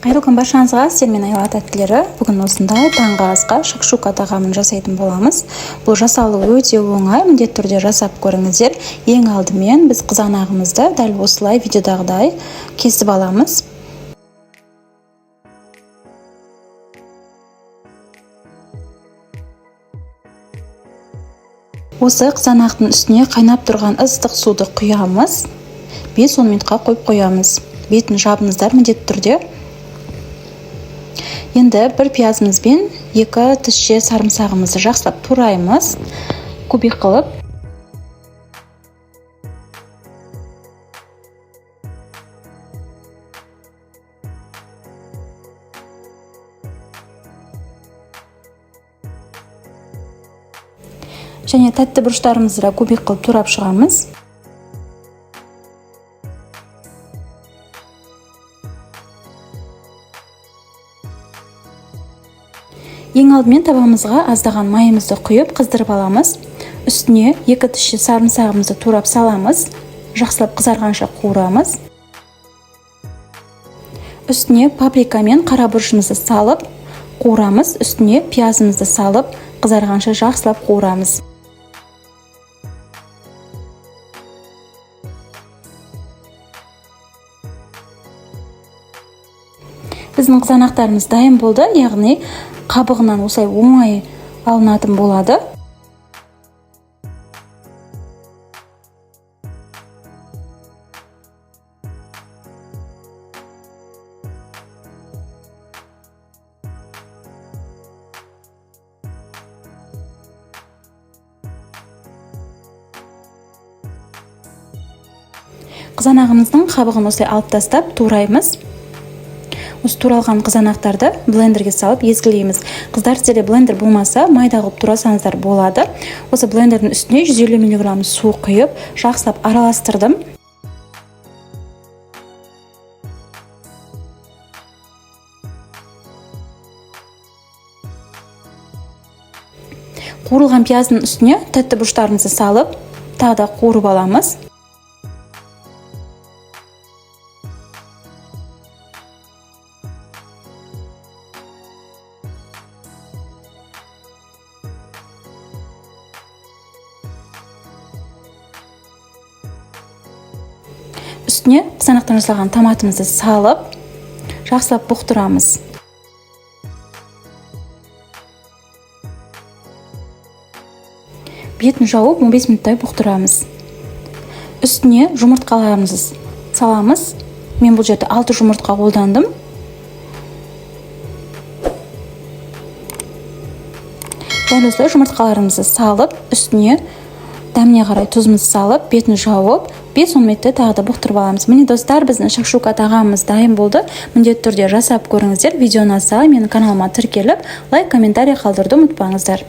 Қайырлы күн баршаңызға, сіздермен Аяла тәттілері. Бүгін осындай таңғы асқа шакшука тағамын жасайтын боламыз. Бұл жасалуы өте оңай, міндетті түрде жасап көріңіздер. Ең алдымен біз қызанағымызды дәл осылай видеодағыдай кесіп аламыз. Осы қызанақтың үстіне қайнап тұрған ыстық суды құямыз. 5-10 минутқа қойып қоямыз. Бетін жабыңыздар міндетті түрде. Енді бір пиязымызбен 2 тісше сарымсағымызды жақсылап тураймыз, кубик қылып. Және тәтті бұрыштарымызды да кубик қылып турап шығамыз. Ең алдымен табамызға аздаған майымызды құйып қыздырып аламыз. Үстіне 2 тісше сарымсағымызды турап саламыз. Жақсылап қызарғанша қуырамыз. Үстіне паприка мен қара бұрышымызды салып қуырамыз. Үстіне пиязымызды салып қызарғанша жақсылап қуырамыз. Біздің қызанақтарымыз дайын болды, яғни қабығынан осылай оңай алынатын болады. Қызанағымыздың қабығын осылай алып тастап тураймыз. Осы туралған қызанақтарды блендерге салып езгілейміз. Қыздар, сіздерде блендер болмаса, майда қылып турасаңыздар болады. Осы блендердің үстіне 150 миллиграмм су құйып, жақсылап араластырдым. Қуырылған пияздың үстіне тәтті бұрыштарымызды салып, тағы да қуырып аламыз. Үстіне қызанақтан жасалған томатымызды салып, жақсылап бұқтырамыз. Бетін жауып 15 минуттай бұқтырамыз. Үстіне жұмыртқаларымызды саламыз. Мен бұл жерде 6 жұмыртқа қолдандым. Дәл осылай жұмыртқаларымызды салып, үстіне дәміне қарай тұзымызды салып, бетін жауып, 5-10 минутта тағы да бұқтырып аламыз. Міне достар, біздің шакшука тағамымыз дайын болды. Міндетті түрде жасап көріңіздер. Видео ұнаса, менің каналыма тіркеліп, лайк, комментарий қалдыруды ұмытпаңыздар.